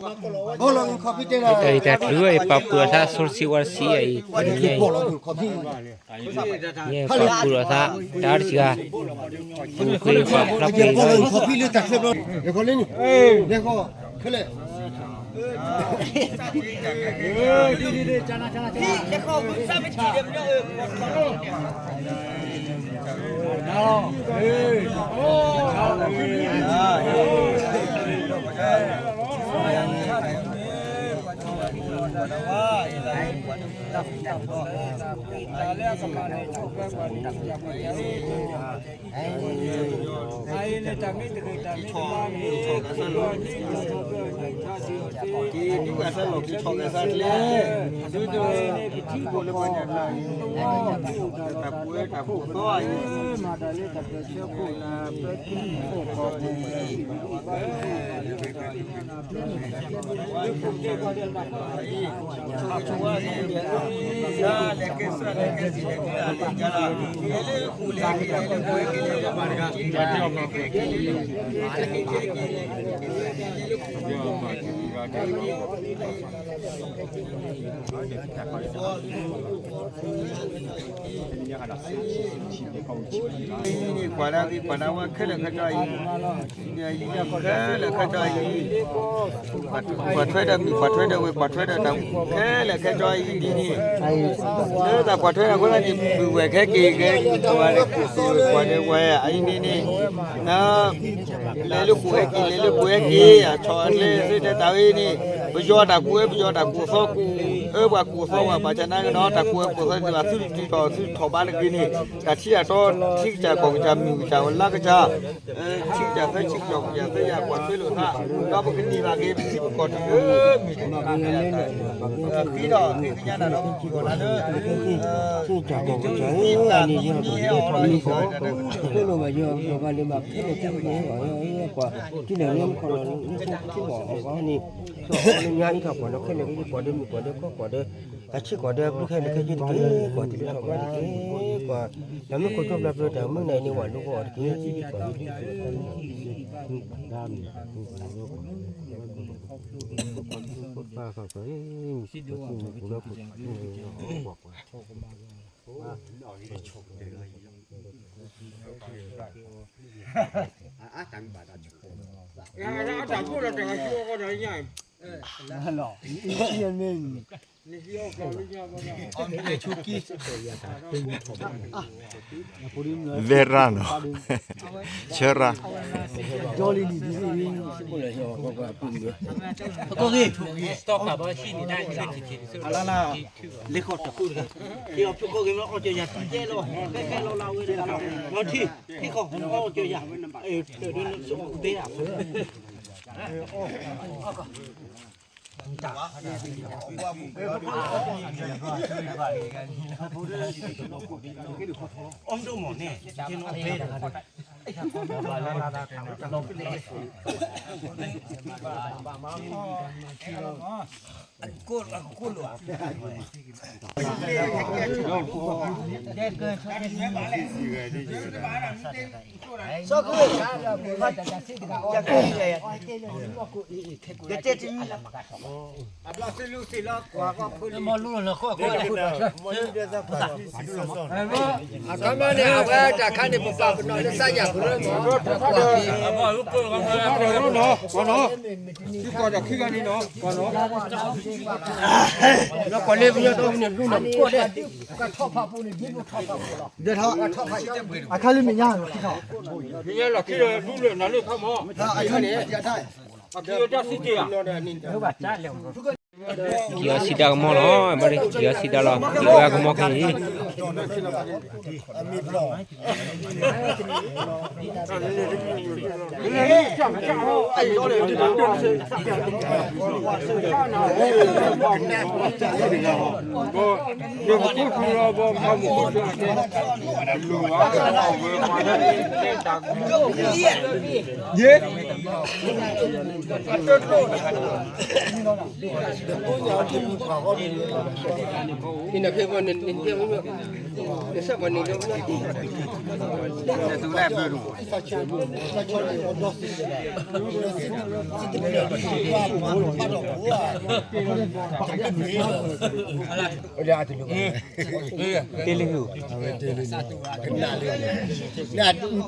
တၢ်အံၤတၢ်တြူးအံၤ ပာ်ဖှိၣ်အသး social work အံၤ တနံၤညါအံၤ ယဲပာ်ဖှိၣ်အသး တၢ်တစှၤ ပူၤဃ့ပာ်ဖျါဖှိၣ်အံၤ ကွၢ်ဒၣ်ဂ့ၤ ကွၢ်ဒၣ်ဝဲခဲလၢာ်ခဲဆ့အံၤ, ခဲလၢာ်ခဲဆ့အံၤ, ကွၢ်ထွဲဒီးမုၣ် ကွၢ်ထွဲဒီးဝဲၢ် ကွၢ်ထွဲဒီးတၢ် ခဲလၢာ်ခဲဆ့အံၤဒ်န့ၣ်, လၢတၢ်ကွၢ်ထွဲတၢ်အဃိသတးန့ၣ် မုၢ်ဝဲၢ်ခဲက့ၤ ဂဲၤက့ၤ ကွၢ်ထွဲဒီးဝဲအံၤန့ၣ်န့ၣ် လဲၤလၢဃိာ်ဟဲက့ၤ လဲၤလၢဃိာ်ဟဲက့ၤ အဆီၣ်အကျဲသ့တဲတၢ်ဝဲန့ၣ် ပယီၤတၢ်ကူၣ်အၢ ပယီၤတၢ်ကူၣ်အသီကူၣ်အၢ ပှၤကူၣ်အသီဝဲ ဘၣ်ဆၣ်နာ်က့ဒီး တၢ်ကူၣ်အၢကူၣ်အသီသ့ၣ်ဘၣ် သုတတုၤထီၣ် သုတထီၣ်ဘးတဂ့ၤန့ၣ် တၢ်ထံတၢ်တီ ထံကစၢ်ကီၢ်ကစၢ် မုၢ်ကစၢ် လါကစၢ် ထံကစၢ်သၢ ထံကစၢ်ကီၢ်ကစၢ်သၢ ယၤကွၢ်ထွဲလိာ်သး ဒီးပကန့ၢ်ဘၣ်က့ၤ ပထံပကီၢ်တမံၤမံၤ ဃ့ထီၣ်ဃ့ကညးနၤဒီးပကီၢ်နၤလၢ ထံကစၢ်ကီၢ်ကစၢ်န့ၣ် ယဲ ပဘၣ်လၢဘၣ်ဖဲန့ၣ် ကဲန့ၣ် ကွၢ် ကန့ၣ်လၢခီၣ်လီၤလၢထံကီၢ်အဂီၢ်န့ၣ် ညါအံၤထီၣ်ကွၢ်ဒီးခဲလၢာ်ခဲဆ့ ကွၢ်ဒီးမုၣ် ကွၢ်ဒီးကီၢ် ကွၢ်ဒီး အဆံး ကွၢ်ဒီး ဘုခဲလၢာ်ခဲဆ့တက့ၢ် ကွၢ်တလၢထီၣ်ဘးတက့ၢ် ကွၢ် တၢ်မ့ၢ်ခိၣ်ကၠိပျၢ်ပျၢၤ တၢ်မုၢ်နၤအံၤန့ၣ် ဝၤလိကီၢ်အီၤတက့ၢ် ကွၢ် ဝဲရၢ်နီၤ ဆၢရၢ် လၢဃီၣ်တခိၣ်တဂၤ က့ၤအီၤဖုၣ်ဃီၣ်ဂ့ၤမ့ၢ်အီၣ်ကၠီယၤ တကဲလီၤ ခဲခဲလီၤလၢဝဲတဂၤလီၤ လီၤထံ ထံဃီၣ်အီၣ်ကၠီယၤ တၢ်ဒ်န့ၣ် အီၣ်ကဘဲဒၣ် အီၣ်ဒိၣ်မးန့ၣ် အခီမီန့ၣ် အဝဲတၢ်ခါန့ၣ် ပပာ်ပနီၣ်လၢသးယၤပူၤလၢမီၢ် လၢကွၢ်လ့ပညီတအိၣ်န့ၣ် လူၢ်နီၢ်ကီၢ်လဲၣ် အခါလၢမဲာ်ညါလီၤ မဲာ်ညါလီၤခံလၢလူလၢနၤလၢခါမီၢ် အခါန့ၣ် အခါတၢ်စံးတ့ၢ်ဧါ က့ၤအီၤစံးဒၣ်ကမီၢ်လီၤ ဘၣ်ဒီးက့ၤအီၤစံးဒၣ်လီၤ က့ၤဝဲကမီၢ်ခဲအံၤ ယ့ တဲလၢဟူ, န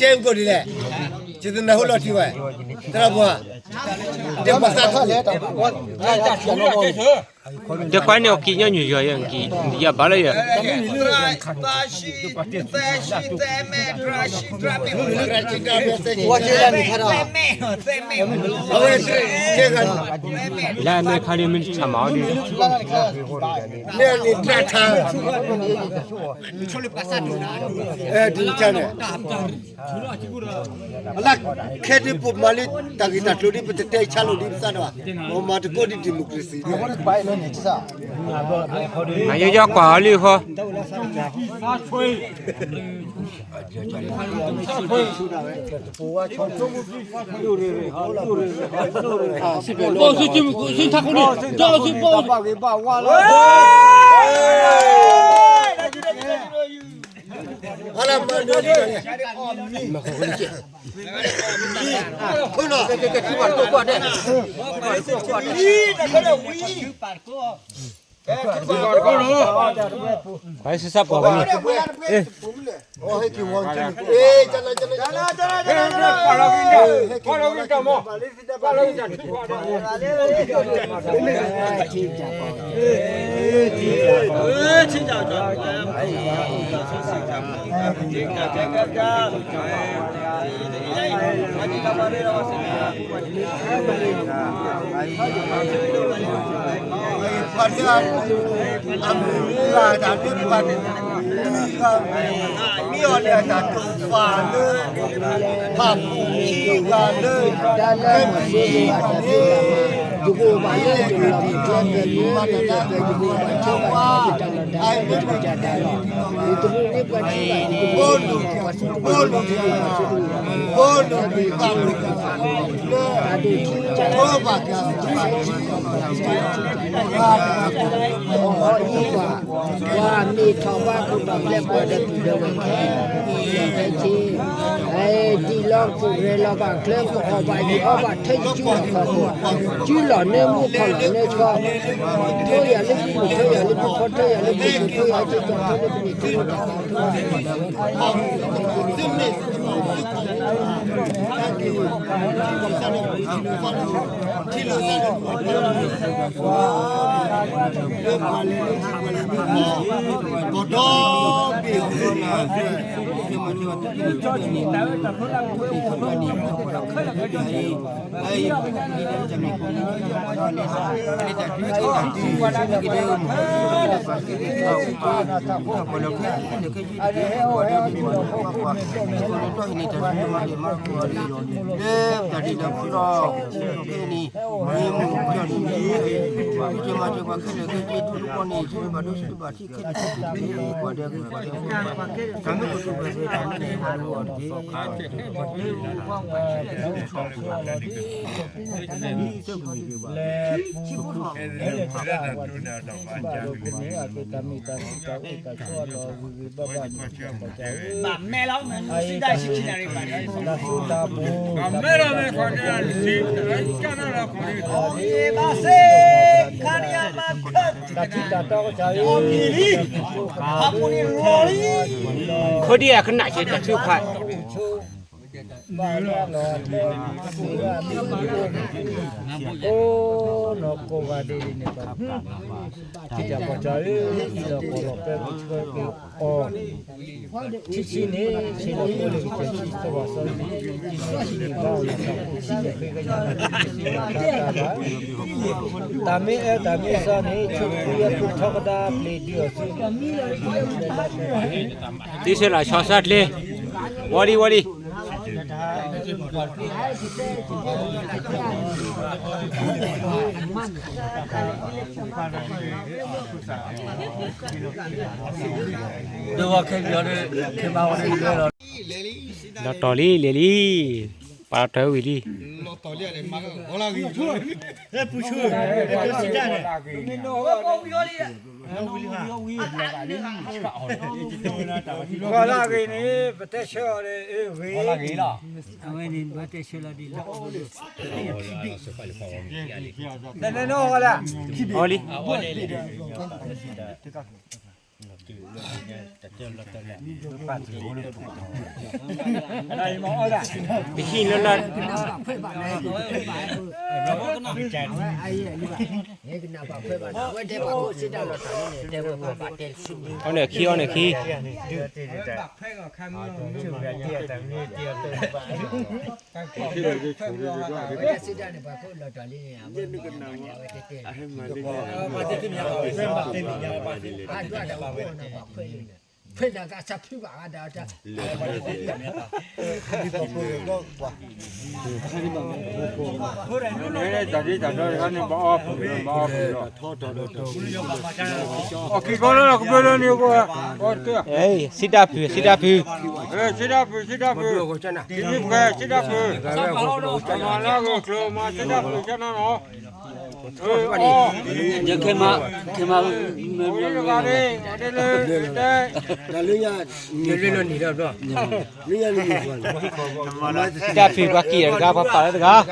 တဲကိၣ်ဒ်လဲၣ်, ယတနၢ်ဟူလီၤထံဝဲ, သရၣ်ပှၢ်, တဲပှၤသးထီၣ်လဲၣ်, တဲကွၢ်န့ၣ်အကံညီနုၢ်ယီၤယၤကံ, ယဘၣ်လၢယၤ လၢအမဲာ်ခါဒ်မ့ၢ်ဆၣ်မၤအီၤဒ်, လၢန့ၣ်တၢ်ထါ, ဒ်န့ၣ်, အလၢခဲဒ် ပမၤလၢတၢ်ဂ့ၢ်တၢ်ကျိၤဒ် ပတတဲဆါလိာ်ဒ်ပသးဒီး, ပမၤတကိးဒ် democracy ဒ်, ယကွၢ်အီၤလံဃီ မ့ၢ်အီၤန့ၣ်အတၢ်တိာ်ပာ်လၢ ပာ်ဖှိၣ်ခံဂၤလၢ တၢ်လၢမၤစၢၤန့ၣ် ယကအိၣ်ဘၣ်လၢတၢ်လီၢ်မ့ၢ်ကျဲပှဲၤလၢ ယကအိၣ်ဘၣ်ဆၢဘၣ်လၢတၢ်လီၢ်တၢ်ကျဲ ယတမ့ၢ်ပှၤထံဘၣ် ယတမ့ၢ်ပှၤဆူးဘၣ် ယတမ့ၢ်ပှၤဆူးဘၣ် တၢ်ဒိၣ်ထူတၢ်ထီ ပှၤမ့ၢ်ထီၣ်ဘၣ်ခိၣ်ဒီး ပှၤဒဲးပူၤဒဲးဝဲၢ်ခဲအံၤ ခဲဆ့ ဒ်လီၤကရၢလီၤဘၣ်ကျဲ ကအီၣ်ဘၣ်ယံၤအီဘၣ်ထၢ ယစုလီၢ်ခီၣ်ခိၣ် စုလီၢ်နၢမူခီၣ်လီၢ်နၢဆှီ ထိယၤလၢမူ ထိယၤလၢမူခီ ထိယၤလၢမူ ထိယၤလၢမူ ထိယၤလၢမူ ထိယၤလၢမူ လၢတၢ်ဒ်လၢဖုရီ ခဲအံၤန့ၣ် မ့ၢ်မုၢ်ကီၢ်လံၤန့ၣ် မ့ၢ်ကမၤစၢၤပှၤခဲလၢာ်ခဲဆ့ ထူတကီန့ၣ် ဆၢဘၣ်ဒိဆူဘၣ်ထံခဲလၢာ်ခဲဆ့ ပှၤဒဲးပှၤဒဲး တၢ်မ့ၢ်ကတိၤပှဲၤပှဲၤတၢ်မ့ၢ်န့ၣ် ဘၣ်ဒိအီၤတသီခါ လၢပူၤ ဘၣ်မ့ၢ်လီၤ မ့ၢ်စံးဒၣ်ဆံးဆံးနၣ်ရံၣ်ဘၣ်ဒီး ဘၣ်စ့ ခါနံၣ်အမၤခၢၣ် တၢ်ထံၣ်တၢ်တီကစၢ်အံၤ အပူၤန့ၣ်လီၤလံ ခိၣ်ဒံအကနၣ်က့ၤတၢ်ထုကဖၣ် ဘၣ်လီၤ အိၣ်နီၢ်ကိးဂၤဒဲးန့ၣ် ထံၣ်တၢ်ကီၢ်တၢ်အံၤ လီၤကီၢ်လီၤပဲ ပဆှၢက့ၤအီၤ ထံဆံန့ၣ် ဆ့လီၤကိးလၢကစၢၢ်ဆံ သဝီစီဆံ ဆံန့ၣ်ဃ့ကညး တၢ်မ့ၢ်အၢတၢ်မ့ၢ်စီန့ၣ် ဆိၣ်ဃုအခိၣ်ထီကဒါ ပျ့ၤဒုးအီၤဆူ တံၢ်ဆဲလၢ်ဆီစါကျဲ ဝီလံဝီလံ ဒီးဝဲခဲပယီၤဒီး ခဲမါဝဲဒီး ဒီးတီၢ်လံ လဲၤလံ ပာ်တၢ်ဝံၤလံ. ဂီၤလၢအဂ့ၤန့ၣ် ပတဲဆၢအီၤဒီး အဂ့ၤလီၤ. အဝဲန့ၣ် ပတဲဆၢလီၤဒ်လီၤ. တနီၤနီၤဂီၤလၢ အီၤလံ. တဟံၣ်လၢလၢ အီၤန့ၣ်ခံ အီၤန့ၣ်ခံ. တၢ်ဒ်တၢ်ဒီတခါန့ၣ် ဘၣ်အီၣ်ပူၤလီၤ, ဘၣ်အီၣ်ပူၤလီၤ. အီၣ်က့ၤကီလၢကဘၢလၢန့ၣ်, စံးတၢ်ဖုး စံးတၢ်ဖုး, စံးတၢ်ဖုး, စံးတၢ်ဖုး, မ့ၢ်ပှဲၤ စံးတၢ်ဖုး, မၤလၢအဂ့ၤကျိၤမး စံးတၢ်ဖုး ကနၣ်နီၤ. ယခဲမး, ခဲမး, တဂၤန့ၣ် တၢ်လၢညါ, လၢညါန့ၣ် တၢ်ဖံးပှၤကံၢ်တဂၤ ပှၤပာ်လၢတဂၤ,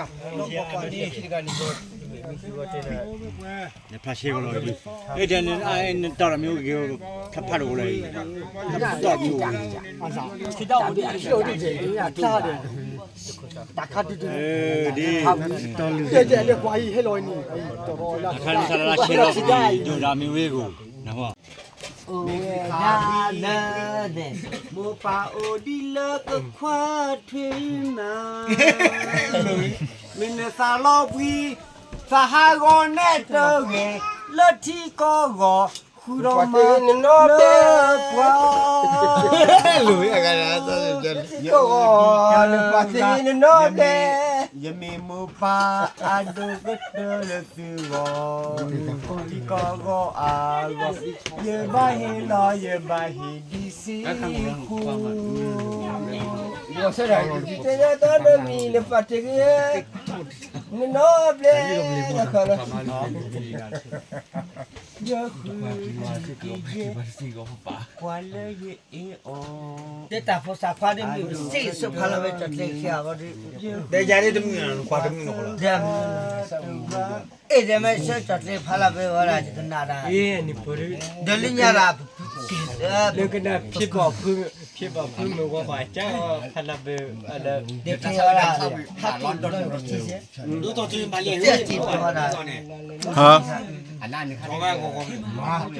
နဖျါရှဲကလီၤ, အဲၣ်ဒိးနတၢ်ဒီးမ့ၢ်အိၣ်က့ၤ, ဖျါဖျါတအိၣ်လၢၤ, တၢ်ဖျါတအိၣ်လၢၤ, တၢ်ဖျါတအိၣ်လၢၤ, တၢ်ဖျါတအိၣ်လၢၤ, တၢ်ဖျါတအိၣ်လၢၤ, တၢ်ဖျါတအိၣ်လၢၤ, ယိၤဒၣ်မ့ၢ်ဝဲကီး, အိၣ်ဝဲဒၣ်လၢန့ၣ်, မိၢ်ပၢ်အိၣ်ဒံးလၢကခွါထွံၣ်မး, မ့ၢ်နသးလီၤဘှံး, သးဟးဂီၤနဲၣ်တဂ့ၤ, လၢထံကီၢ်ဂီၤ, ဃုဒီးမၤနၢၤပှၤ, လၢထံကီၢ်ဂီၤ, နပှၤသ့နနီၢ်ဘျဲၣ်, ယမ့ၢ်မိၢ်ပၢ်အဒိၣ်ကတၢၢ်လၢသုဂီၢ်, ထံကီၢ်ဂီၤအဂီၢ်, ယဘၣ်ဟ့ၣ်လီၤ ယဘၣ်ဟ့ၣ်ဒံးစ့ၢ်ကီး, ယတဲညါတၢ်နီတမံၤ နပှၤတဂ့ၤ, နနီၢ်ဘျဲၣ်, ယဃုက့ၤယဲ, ပှၤလၢယအ့ၣ်အီၤ, တဲတၢ်ဖိသၣ်ခွါဒ်မုၢ်စ့ၢ်စိဖးလီၤဝဲကၠီၣ်ကျဲခံဂၤဃီဒီး, တဲယၤဒ်တမုာ်နခွါတမုာ်နဃီလီၤ, အဲၣ်ဒိးမ့ၢ်ဆၢကၠီၣ်ကျဲဖးလီၤဝဲဝဲဒၣ် ယကနၣ်ဒၣ်, ဒီးလၢညါဒၣ်, လၢကနၣ်ဖံးဘီၣ်ဖု, ဖံးဘီၣ်ဖုမ့ၢ်ဝဲပှၤကၢ်ဖးလီၤဝဲ, ဒ်ခဲဝဲဒၣ်, ဟးထီၣ်ဒီးတထံၣ်စဲ, ဒ်တထံၣ်ဝဲဒၣ်, ဟါ